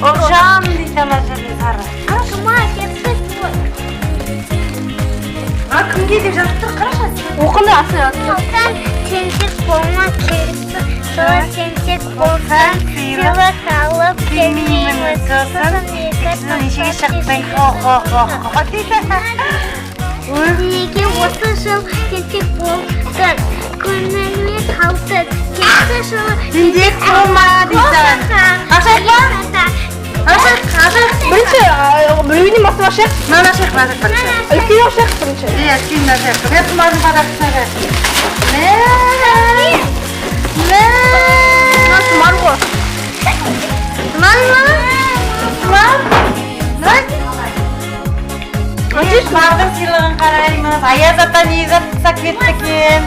Ұлжан дейді ана жерде сары. Қарашы. Тұмар, кетті твой. А, кімге деп жазып тұр, қарашы. Оқынды астына жазып тұр. Тоқсан тентек болма, келісі. Солай тентек болсаң, сыйлық алып Келмеймін келмеймін. Сосын Екі сіз нешеге шықтың? Хо хо хо хо дейді. Неге осы жыл тентек болдың? Көңіліме қалдың. Келесі жылы Тентек болма дейді саған. Ашайық па? Ашайық, ашайық. Бірінші біреуінен бастап ашайық. Мынаны ашайық, мынаны ашайық бірінші. Үлкен ашайық бірінші. Иә, үлкенін ашайық. Мә, Тұмардың подаркасын ашайық. Мә, мә. Мына Тұмар ғой. Тұмар ма? Тұмар? Тұмар? Тұмардың сыйлығын қараймыз. Аяз ата не зат тастап кетті екен?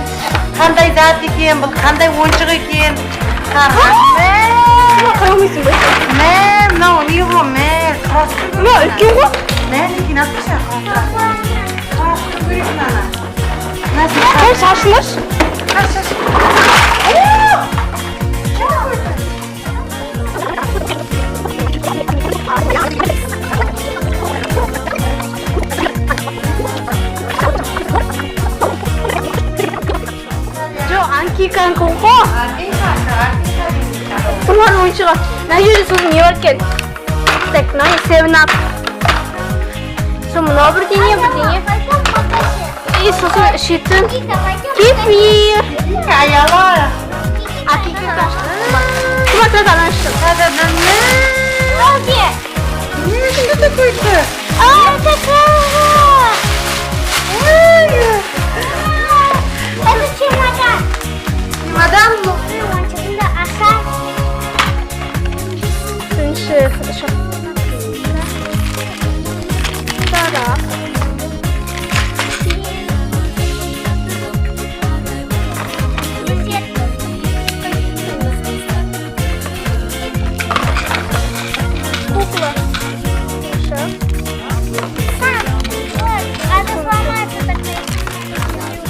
Қандай зат екен бұл? Қандай ойыншық екен? Қара. Мә, Тұмар, қарай алмайсың ба? мә, мынау не бұл? Мә, құрастыру. Мына үлкен ғой. Мә, некен алып тұршы, құрастыру. Құрастыру керек мынаны. Мына сен Қай шашын аш. Қаш, шаш. Что такое-то? Жоқ, Анкиканікі ғой. Артинка, Артинка дейді. Тұмардың ойыншығы. Мына жерде сосын не бар екен? Так, мынау не, Seven Up. Сол мынау бірдеңе, бірдеңе. И сосын ішетін кефир. Аяла. А, кефирді ашты. Тұмар, тұра, ана ашты. Да-да-да, мә. Не, что такое-то? А, это кого? Ой, Это чемодан. чемодан бұл. Ойыншығында аша. Бірінші, хорошо. Тарақ. Кукла. Хорошо. Вот, это сломается такая.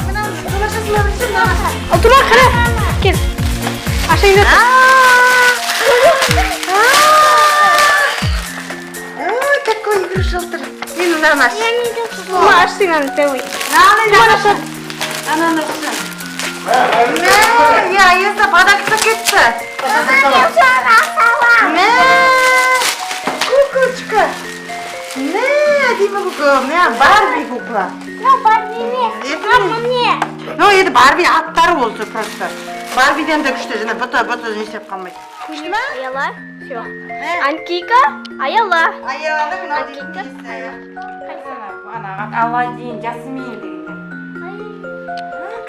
Мынаны ашасың ба бірінші, мынаны? Ал, Тұмар, қара. Кел. Ашайын деп. Ой, какой игрушка тұр. Мен мынаны аш. Я не люблю. Тұмар, аш сен аны, давай. Мынаны Тұмар, аш. ашады. Ананы ашшы. Мә, иә, Аязда подарка кетті. Мә, куколочка. Мә, әдемі кукла. Мә, Барби кукла. Ну, Барби емес. Это Мама, мне. Ну, енді Барби аттары болды просто. Барбиден де күшті, және бұты, бұты не істеп қалмайды. Күшті ма? Аяла. Все. Мә, Анкика, Аяла. Аяланың мынау дейтін несі? Ана, Аладдин, Жасмин деген.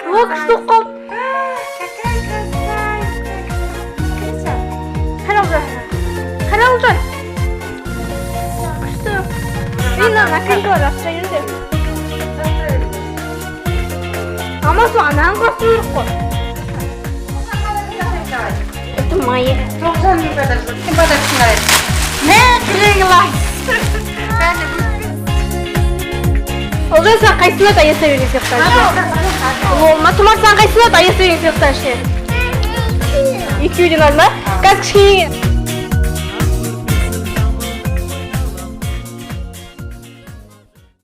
О, күшті болып қалды. Какая красавица. Қара, Ұлжан. Қара, Ұлжан. Күшті. Мен мына наклейкалар жапсыра беріңдер. Ама сол ананы құрастыру керек қой. Это мои. Тоғжанның подаркасы. Кім подаркасын қарайды? Мә, күлең лай. Бәріне. Ұлжан, саған қайсысы ұнады Аяз берген сыйлықтан ішіне? Ол ма? Тұмар, саған қайсысы ұнады Аяз берген сыйлықтан ішіне? Екеуі де ұнады ма? Қазір кішкене